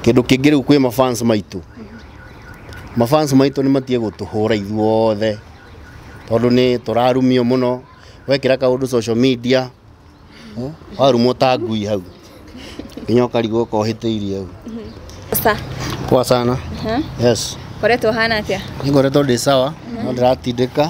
Kĩndũ kĩngĩ rĩu kwĩ mafans maitũ, mafans maitũ nĩ matige gũtũhũra ithuothe, tondũ nĩ tũrarumio mũno. Wekĩra kaũndũ social media, warumwo ta ngui hau nginya ũkarigwo ũkohĩtĩirie hau. Sa. Poa sana. Yes. Koretwo hana atia? Nĩngoretwo ndĩ sawa, no ndĩratindĩka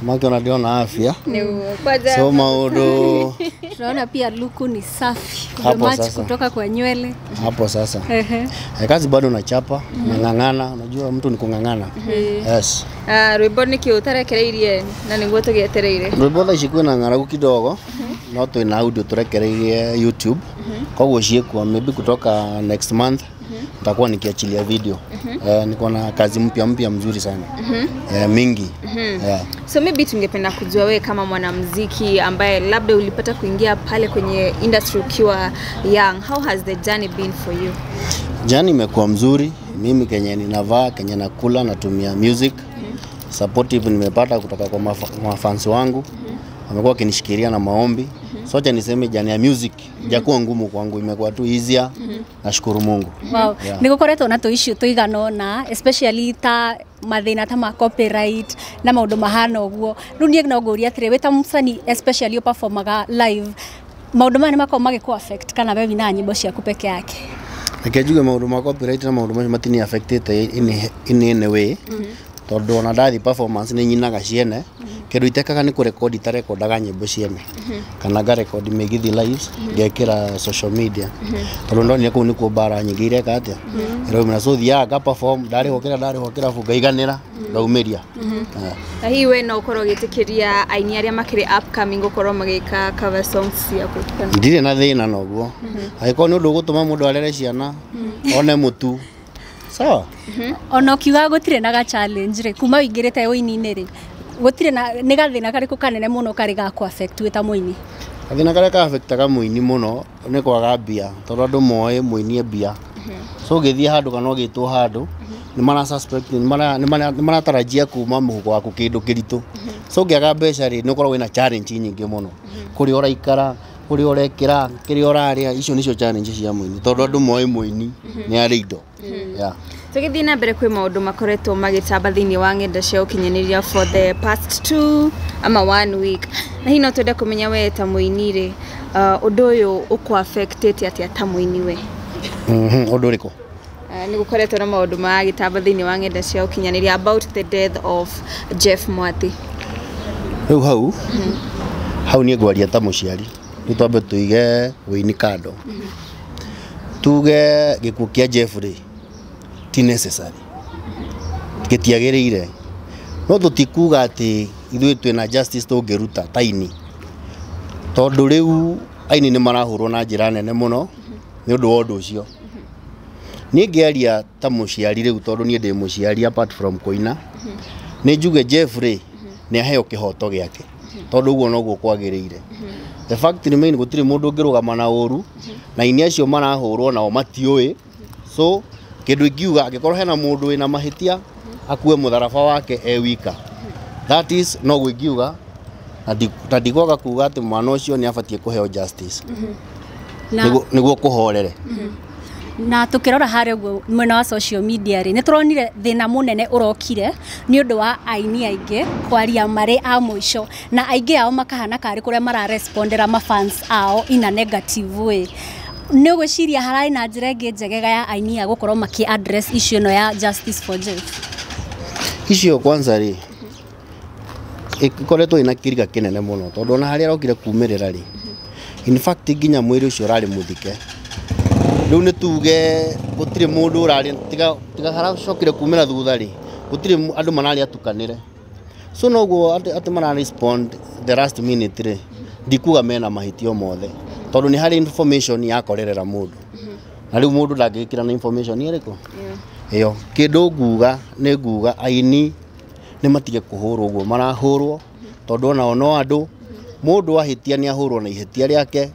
makĩona ndĩrona afya. Nĩguo. Kwanza So maũndũ Tunaona pia luku ni safi. Hapo Match sasa. kutoka kwa nywele. Hapo sasa. Ehe. Kazi bado nachapa, nang'ang'ana, unajua mtu ni kung'ang'ana. Yes. Ah, rwĩmbo nĩkĩ ũtarekereirie na nĩguo tũgĩetereire? Rwĩmbo thaa ici kwĩna ng'aragu kidogo, no twĩna audio tũrekereirie YouTube. Koguo ciĩkuo maybe kutoka next month nitakuwa nikiachilia video. Niko na kazi mpya mpya mzuri sana. Mingi. Yeah. So maybe tungependa kujua wewe kama mwanamuziki ambaye labda ulipata kuingia pale kwenye industry ukiwa young, how has the journey been for you? Journey imekuwa mzuri. Mimi kenye ninavaa, kenye nakula, natumia music. Supportive nimepata kutoka kwa mafans wangu. Wamekuwa wakinishikilia na maombi. So acha niseme journey ya music haijakuwa ngumu kwangu, imekuwa tu easier. Nashukuru Mungu. Wow. Yeah. Nĩ gũkoretwo na tũ issue tũigana ũna, especially ta mathĩna ta ma copyright na maũndũ mahana ũguo. Rĩu niĩ no ngũrie atĩrĩ, wĩ ta mũsanii especially ũperformaga live, maũndũ maya nĩ makoragwo magĩkũ affect kana we winaga nyĩmbo ciaku peke yake? Reke njuge maũndũ ma copyright na maũndũ macio matini affectĩte in any way, tondũ ona ndathiĩ performance nĩ nyinaga ciene. Kĩndũ itekaga nĩ kũrekondi, itarekondaga nyĩmbo ciene kana ngarekondi mĩgithi lives ngekĩra social media, tondũ ndonire kũu nĩkuo mbara nyingĩ ireka atĩa iraumĩra. So thiaga nga perform, ndarĩhwo kĩrĩa ndarĩhwo kĩrabu, ngaiganĩra, ngaumĩria. Na hihi we no ũkorwo ũgĩtĩkĩria aini arĩa makĩrĩ upcoming gũkorwo magĩka cover songs ciaku? Ndirĩ na thĩna noguo, angĩkorwo nĩ ũndũ ũgũtũma mũndũ arere ciana one mũtu, sawa. Ona ũkiuga gũtirĩ na ga challenge rĩ, kuma ũingĩrĩte ũini-inĩ rĩ, gũtirĩ na nĩ gathĩna karĩkũ kanene mũno karĩ ga kũ affect wĩ ta mũini? Gathĩna karĩa ka affectaga mũini mũno nĩ kwaga mbia, tondũ andũ moĩ mũini e mbia. So ũgĩthiĩ handũ kana ũgĩtwo handũ, nĩ mara suspect, nĩ maratarajia kuma mũhuko waku kĩndũ kĩritũ. So ũngĩaga mbeca rĩ, nĩ ũkoragwo wĩna challenge nyingĩ mũno, kũrĩa ũraikara, kũrĩa ũrekĩra, kĩrĩa ũrarĩa, icio nĩcio challenge cia mũini, tondũ andũ moĩ mũini nĩ arĩ indo. Yeah. Tũgĩthiĩ na mbere, kwĩ maũndũ makoretwo magĩtamba thĩinĩ wa ng'enda cia ũkinyanĩria for the past 2 ama 1 week, na hihi no twende kũmenya we ta mũini rĩ, ũndũ ũyũ ũkũ affectĩte atĩa ta mũini we? Ũndũ ũrĩkũ? Nĩ gũkoretwo na maũndũ maragĩtamba thĩinĩ wa ng'enda cia ũkinyanĩria about the death of Jeff Mwathi. Rĩu hau hau niĩ ngwaria ta mũciari. Rĩu twambe tũige wĩini kando, tuge gĩkuũ kĩa Jeff rĩ ti necessary, gĩtiagĩrĩire, no tũtikuga atĩ ithuĩ twĩna justice tũngĩruta ta aini, tondũ rĩu aini nĩ marahũrwo na njĩra nene mũno nĩ ũndũ wa ũndũ ũcio. Niĩ ngĩaria ta mũciari rĩu, tondũ niĩ ndĩ mũciari apart from kũina, nĩ njuge Jeff rĩ nĩ aheo kĩhoto gĩake, tondũ ũguo noguo kwagĩrĩire. The fact remain, gũtirĩ mũndũ ũngĩrũgama na ũru, na aini acio marahũrwo nao matiũĩ. So kĩndũ ingiuga, angĩkorwo hena mũndũ wĩna mahĩtia, akue mũtharaba wake e wika. That is noguo ingiuga, na ndigwaga kuga atĩ mwana ũcio nĩ abatiĩ kũheo justice Na nĩguo kũhorere. Na tukirora harĩa ũguo mwena wa social media rĩ, nĩ tũronire thĩna mũnene ũrokire nĩ ũndũ wa aini aingĩ kwaria marĩ a mũico, na aingĩ ao makahana karĩ kũrĩa mararespondera mafans ao in a negative way. Nĩ ũgwĩciria hararĩ na njĩra ĩngĩ njegega ya aini a gũkorwo makĩ address issue ĩno ya justice for Jeff? Icio kwanza rĩ ĩkoretwo ĩna kĩriga kĩnene mũno, tondũ ona harĩa arokire kumĩrĩra rĩ, in fact nginya mwĩrĩ ũcio ũrarĩ mũthike. Rĩu nĩ tuge gũtirĩ mũndũ ũrarĩ tiga haracokire kumĩra thutha rĩ, gũtirĩ andũ mararĩ atukanĩre. So noguo atĩ mara respond the last minute rĩ, ndikuga mena mahĩtio mothe, tondũ nĩ harĩ information yakorerera mũndũ, na rĩu mũndũ ndangĩkĩra na information ĩrĩkũ ĩyo. Kĩndũ nguga nĩ nguga aini nĩ matige kũhũrwo ũguo marahũrwo, tondũ onao no andũ. Mũndũ ahĩtia nĩ ahũrwo na ihĩtia rĩake.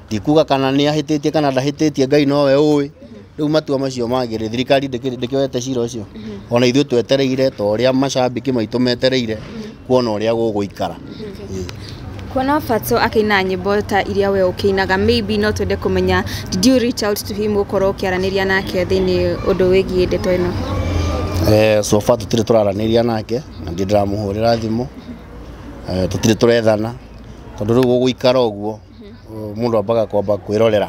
Ndikuga kana nĩ ahĩtĩtie kana ndahĩtĩtie, Ngai nowe ũĩ. Rĩu matua macio mangĩ thirikari ndĩkĩoete cira ũcio, ona ithuĩ twetereire ta ũrĩa macambĩki maitũ metereire kuona ũrĩa gũgũikara. Kuona Fatxo akĩina nyĩmbo ta iria we ũkĩinaga, maybe no twende kũmenya, did you reach out to him gũkorwo ũkĩaranĩria nake thĩinĩ ũndũ wĩgiĩ ndeto ĩno? So far tũtirĩ tũraranĩria nake na ndirĩ ndĩramũhũrĩra thimũ. Tũtirĩ tũrethana tondũ rĩu gũgũikara ũguo mũndũ ambaga kwamba kwĩrorera.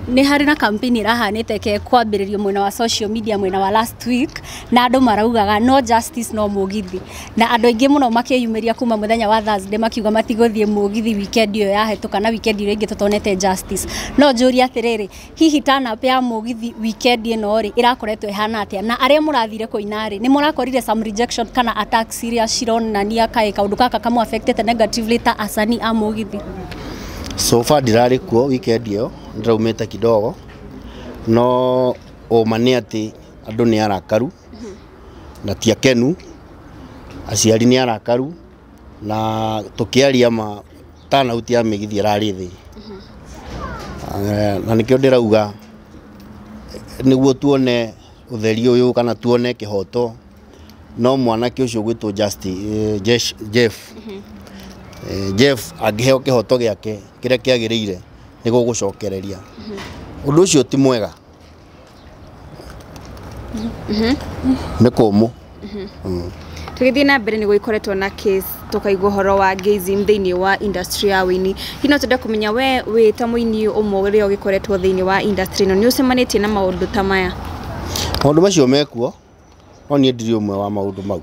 Nĩ harĩ na campaign ĩrahanĩte ke kwambĩrĩrio mwena wa social media mwena wa last week, na andũ maraugaga no justice no mũgithi, na andũ aingĩ mũno makĩyumĩria kuma mũthenya wa Thursday makiuga matigũthiĩ mũgithi weekend ĩyo yahĩtũka na weekend ĩrĩa ĩngĩ tũtonete justice. No njũrie atĩrĩrĩ, hihi turn-up ya mũgithi weekend ĩno rĩ ĩrakoretwo ĩhana atĩa, na arĩa mũrathire kũina rĩ nĩ mũrakorire some rejection kana attacks iria cironania kaĩ kaũndũ gaka kamũ affected negatively ta asanii a mũgithi? So far ndirarĩ kuo weekend ĩyo, ndĩraumĩte kidogo, no ũma nĩ atĩ andũ nĩ arakaru na ti akenu, aciari nĩ arakaru, na tũkĩaria ma turnout ya mĩgithi ĩrarĩ thĩ. Na nĩkĩo ndĩrauga nĩguo tuone ũtheri ũyũ kana tuone kĩhoto no mwanake ũcio ũgwĩtwo Jeff. Jeff angĩheo kĩhoto gĩake kĩrĩa kĩagĩrĩire nĩ gũgũcokereria ũndũ ũcio ti mwega nĩ kũmũ. Tũgĩthiĩ na mbere nĩ gũgĩkoretwo na case tũkaigua ũhoro wa gayism thĩinĩ wa industry ya wĩini. Hihi no twende kũmenya we wĩ ta mũini ũmwe ũrĩa ũgĩkoretwo thĩinĩ wa industry ĩno, nĩ ũcemanĩtie na maũndũ ta maya? Maũndũ macio mekuo, no niĩ ndirĩ ũmwe wa maũndũ mau.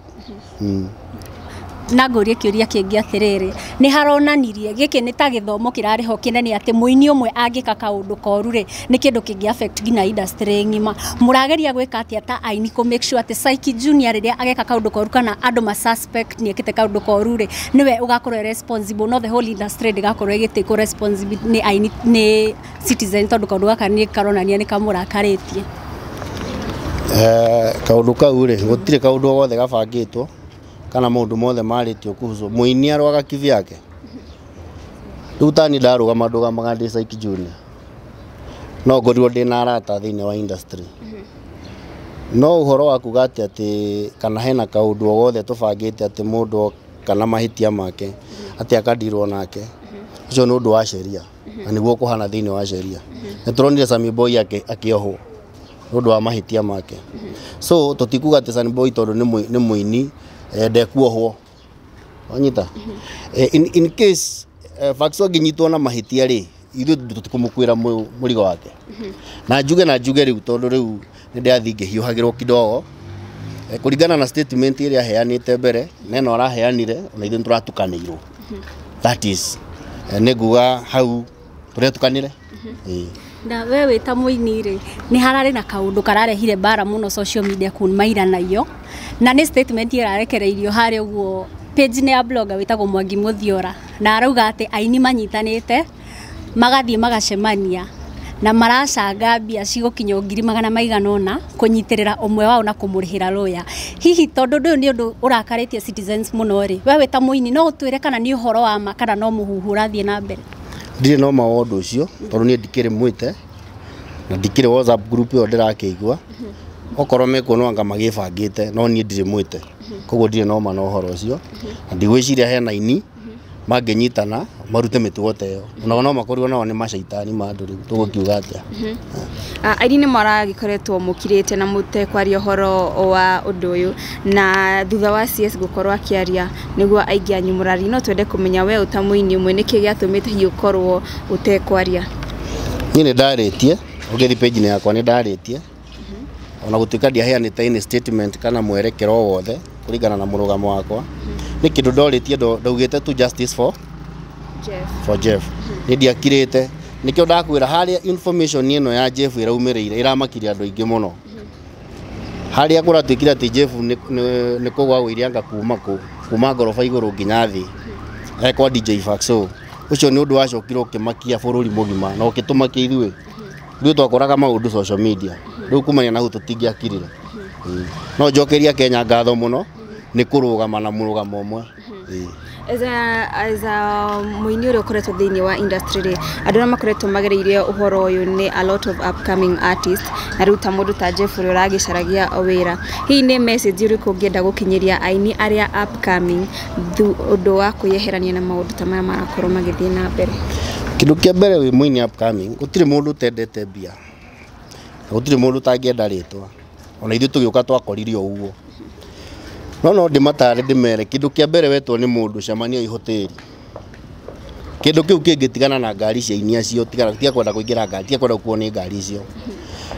Na ngũrie kĩũria kĩngĩ atĩrĩrĩ, nĩ haronanirie gĩkĩ nĩ ta gĩthomo kĩrarĩho kĩnene atĩ mũini ũmwe angĩka kaũndũ koru rĩ nĩ kĩndũ kĩngĩ affect nginya industry ng'ima. Mũrageria gwĩka atĩa ta aini kũ make sure atĩ Syky Junior rĩrĩa ageka kaũndũ koru kana andũ ma suspect nĩ ekĩte kaũndũ koru rĩ nĩwe ũgakorwo responsible, no the whole industry ndĩgakorwo ĩgĩtĩkwo responsible nĩ aini nĩ citizen, tondũ kaũndũ gaka nĩ karonania nĩ kamũrakarĩtie? Kaũndũ kau rĩ gũtirĩ kaũndũ o gothe gabangĩtwo kana maũndũ mothe marĩtio kuhusu mũini arwaga kivyake. Rĩu tani ndarũgama ndũgamaga ndĩ Syky Junior, no ngorirwo ndĩna arata thĩinĩ wa industry, no ũhoro wa kuga atĩ atĩ kana hena kaũndũ o gothe tũbangĩte atĩ mũndũ kana mahĩtia make atĩ akandirwo nake, ũcio nĩ ũndũ wa sheria na nĩguo kũhana thĩinĩ wa sheria. Nĩ tũronire Sammy Boy akĩohwo nĩ ũndũ wa mahĩtia make, so tũtikuga atĩ Sammy Boy tondũ nĩ mũini ndekuohwo, wanyita. In case Fatxo angĩnyitwo na mahĩtia rĩ, ithuĩ tũtikũmũkuĩra mũrigo wake. Na njuge rĩu tondũ rĩu nĩ ndĩrathiĩ ngĩhiũhagĩrwo kidogo kũringana na statement ĩrĩa aheanĩte mbere na ĩno araheanire, ona ithuĩ nĩtũratukanĩirwo. That is nĩ nguga hau tũretukanĩre. Na we wĩ ta mũini rĩ, nĩ hararĩ na kaũndũ kararehire mbara mũno social media kuma iranaiyo, na nĩ statement ĩrarekereirio harĩa ũguo page-inĩ ya blogger wĩtagwo Mwangi Mũthiora, na arauga atĩ aini manyitanĩte magathiĩ magacemania na maracanga mbia cigũkinya 400,000 kũnyitĩrĩra ũmwe wao na kũmũrĩhĩra lawyer. Hihi tondũ ũndũ ũyũ nĩ ũndũ ũrakarĩtie citizens mũno rĩ, we wĩ ta mũini no ũtwĩre kana nĩ ũhoro wa ma kana no mũhuhu ũrathiĩ na mbere? Ndirĩ no ma wa ũndũ ũcio tondũ niĩ ndikĩrĩ mwĩte na ndikĩrĩ WhatsApp group ĩyo ndĩrakĩigua. Okorwo mekuo no anga magĩbangĩte, no niĩ ndirĩ mwĩte, koguo ndirĩ no ma na ũhoro ũcio na ndigwĩciria hena aini mangĩnyitana marute mĩtugo ta ĩyo, onao no makorirwo nao nĩ macaitani ma andũ. Rĩu tũgũkiuga atĩa? Aini nĩ maragĩkoretwo mũkirĩte na mũtekwaria ũhoro wa ũndũ ũyũ, na thutha wa CS gũkorwo akĩaria nĩguo aingĩ anyu mũraria. No twende kũmenya we ũta mũini ũmwe nĩkĩ gĩatũmĩte hihi ũkorwo ũtekwaria? Niĩ nĩ ndarĩtie, ũngĩthiĩ page-inĩ yakwa nĩ ndarĩtie, ona gũtuĩka ndiaheanĩte any statement kana mwerekero o wothe kũringana na mũrũgamo wakwa. Nĩ kĩndũ ndorĩtie, ndaugĩte tu justice for Jeff. For Jeff. Nĩ ndiakirĩte, nĩkĩo ndakwĩra harĩa information ĩno ya Jeff ĩraumĩrĩire ĩramakirie andũ aingĩ mũno. Harĩa kũratuĩkire atĩ Jeff nĩ kũgwa agũire anga kuma kũ kuma ngoroba igũrũ nginya thĩ ekwa DJ Fatxo, ũcio nĩ ũndũ wacokire ũkĩmakia bũrũri mũgima na ũkĩtũmakia ithuĩ. Ithuĩ twakoraga maũndũ social media, rĩu kumania na hau tũtingĩakirire. No njokeria Kenya ngatho mũno nĩ kũrũgama na mũrũgamo ũmwe. As a mũini ũrĩa ũkoretwo thĩinĩ wa industry rĩ, andũ arĩa makoretwo magereire ũhoro ũyũ nĩ a lot of upcoming artists, na rĩu ta mũndũ ta Jeff ũrĩa ũragĩcaragia wĩra, hihi nĩ message ĩrĩkũ ũngĩenda gũkinyĩria aini arĩa upcoming ũndũ wa kwĩyeherania na maũndũ ta maya marakorwo magĩthiĩ na mbere? Kĩndũ kĩa mbere, wĩ mũini upcoming, gũtirĩ mũndũ ũtendete mbia na gũtirĩ mũndũ ũtangĩenda rĩtwa. Ona ithuĩ tũgĩũka twakorire o ũguo. No ndĩmatare, ndĩmere kĩndũ kĩa mbere, wetwo nĩ mũndũ cemania ihoteri, kĩndũ kĩu kĩngĩ, tigana na ngari cia aini acio, tigana, tiga kwenda kũingĩra ngari, tiga kwenda gũkuo nĩ ngari icio.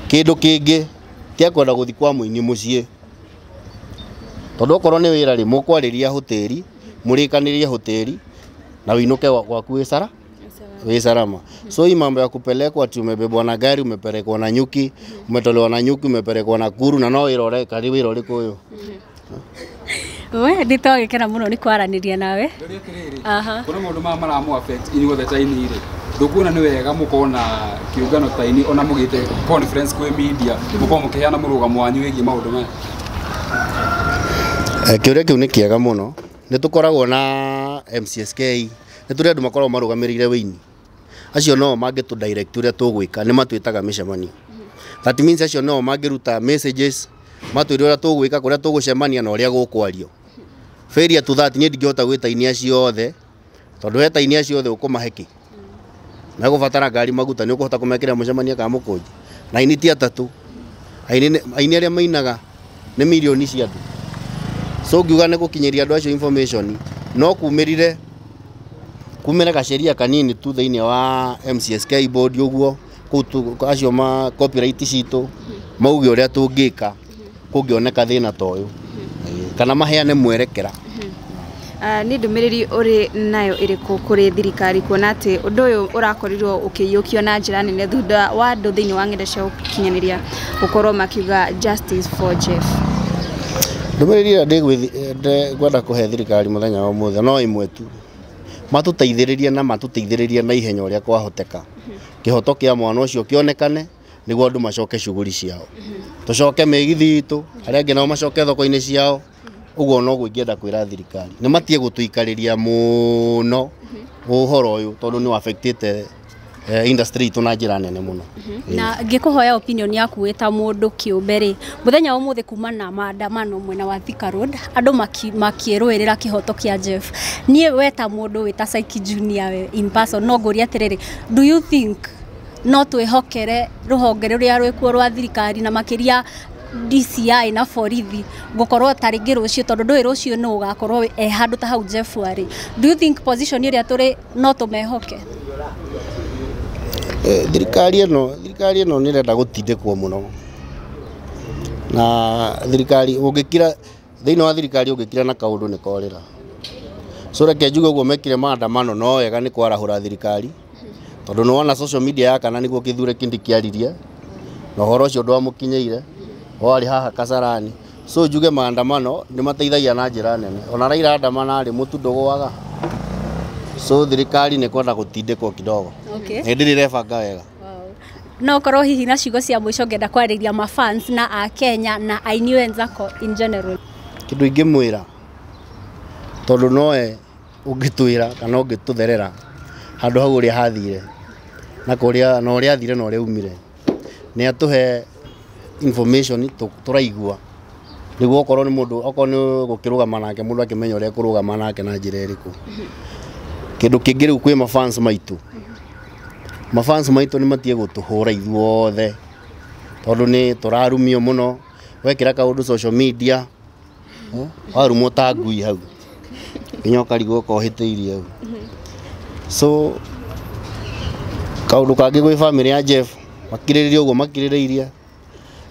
Kĩndũ kĩngĩ, tiga kwenda gũthiĩ kwa mũini mũciĩ, tondũ okorwo nĩ wĩra rĩ, mũkwarĩria hoteri, mũrĩkanĩrie hoteri na ũinũke gwaku wĩ salama. So hii mambo ya kupelekwa ati umebebwa na gari, umepelekwa na nyuki, umetolewa na nyuki, umepelekwa na kuru, na no wĩra ũreka rĩ, wĩra ũrĩkũ ũyũ? We nĩ twagĩkena mũno nĩ kwaranĩria nawe. Ndũria atĩrĩrĩ, Aha. kuna maũndũ maya maramũ affect inyuothe ta aini rĩ, ndũkuona nĩ wega mũkorwo na kĩũngano ta aini, ona mũgĩte conference kwĩ media, mũkorwo mũkĩheana mũrũgamo wanyu wĩgiĩ maũndũ maya? Kĩũria kĩu nĩ kĩega mũno. Nĩ tũkoragwo na MCSK, nĩ tũrĩ andũ makoragwo marũgamĩrĩire wĩini. Acio no mangĩtũ direct ũrĩa tũgwĩka, nĩ matwĩtaga mĩcemanio. That means acio no mangĩruta messages, matwĩre ũrĩa tũgwĩka, kũrĩa tũgũcemania na ũrĩa gũkwario. Failure to that, niĩ ndingĩhota gwĩta aini acio othe, tondũ weta aini acio othe ũkũmahe kĩ? Megũbatara ngari, maguta, nĩ ũkũhota kũmekĩra mũcemanio kana mũkũnji? Na aini ti atatũ, aini arĩa mainaga nĩ mirioni cia andũ. So ngiuga nĩ gũkinyĩria andũ acio information, no kumĩrire kumĩre gaceria kanini tu thĩinĩ wa MCSK board ũguo, kũu acio ma copyright citũ mauge ũrĩa tũngĩka kũngĩoneka thĩna ta ũyũ. Kana maheane mwerekera. Nĩ ndũmĩrĩri ũrĩ nayo ĩrĩkũ kũrĩ thirikari, kuona atĩ ũndũ ũyũ ũrakorirwo ũkĩiyũkio na njĩra nene thutha wa andũ thĩinĩ wa ng'enda cia ũkinyanĩria gũkorwo makiuga justice for Jeff? Ndũmĩrĩri ĩrĩa ngwenda kũhe thirikari mũthenya wa ũmũthĩ no ĩmwe tu: matũteithĩrĩrie, na matũteithĩrĩrie na ihenya ũrĩa kwahoteka, kĩhoto kĩa mwana ũcio kĩonekane, nĩguo andũ macoke shughuli ciao, tũcoke mĩgithi itũ, arĩa angĩ nao macoke thoko-inĩ ciao. Ũguo noguo ingĩenda kwĩra thirikari, nĩ matige gũtũikarĩria mũno ũhoro ũyũ, tondũ nĩ affectĩte industry itũ na njĩra nene mũno. Na ngĩkũhoya opinion yaku wĩ ta mũndũ kĩũmbe rĩ, mũthenya wa ũmũthĩ kuma na maandamano mwena wa Thika Road, andũ makĩrũĩrĩra kĩhoto kĩa Jeff, niĩ we ta mũndũ wĩ ta Saiki Junior, we in person, no ngũrie atĩrĩrĩ, do you think no twĩhokere rũhonge rũrĩa rwĩkuo rwa thirikari, na makĩria DCI na borithi, gũkorwo ta rĩngĩ rũciũ, tondũ ndũĩ rũciũ nũ ũgakorwo e handũ ta hau Jeff arĩ, do you think position ĩrĩa tũrĩ no tũmehoke? Thirikari ĩno nĩ ĩrenda gũtindĩkwo mũno. Na thirikari, ũngĩkira thĩinĩ wa thirikari, ũngĩkira na kaũndũ nĩ korĩra. So reke njuge ũguo, mekire maandamano no wega nĩ kwarahũra thirikari, tondũ nĩ wona social media ya kana nĩguo Kithure Kindiki kĩaririe na ũhoro ũcio ndwamũkinyĩire, warĩ haha Kasarani. So njuge maandamano nĩ mateithagia na njĩra nene. Ona Raila andamana rĩ, mũtu ndũgũaga. So thirikari nĩ kwenda gũtindĩkwo kidogo. Nĩ ndĩrĩ ĩrebanga wega. No korwo hihi na ciugo cia mũico ngenda kwarĩria mafans na a Kenya na aini wenzako in general. Kĩndũ ingĩmwĩra, tondũ nowe ũngĩtwĩra kana ũngĩtũtherera handũ hau ũrĩa hathire na kũrĩa na ũrĩa athire na ũrĩa umire, nĩ atũhe information tũraigua, nĩguo okorwo nĩ mũndũ, okorwo nĩ gũkĩrũgama nake, mũndũ akĩmenya ũrĩa kũrũgama nake na njĩra ĩrĩkũ. Kĩndũ kĩngĩ rĩu kwĩ mafans maitũ, mafans maitũ nĩ matige gũtũhũra ithuothe, tondũ nĩ tũrarumio mũno. Wekĩra kaũndũ social media, warumwo ta ngui hau, nginya ũkarigwo ũkohĩtĩirie hau. So kaũndũ kangĩ gwĩ bamĩrĩ ya Jeff, makirĩrĩrie ũguo makirĩrĩirie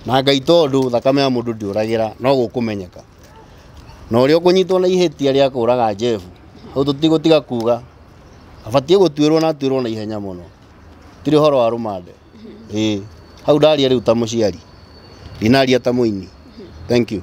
na Ngai, tondũ thakame ya mũndũ ndĩũragĩra, no gũkũmenyeka na ũrĩa ũkũnyitwo na ihĩtia rĩa kũraga Jeff. Hau tũtigũtiga kuga abatiĩ gũtuĩrwo, na atuĩrwo na ihenya mũno, tirĩ ũhoro wa rũmande. Ĩĩ, hau ndaria rĩu ta mũciari, ndinaria ta mũini. Thank you.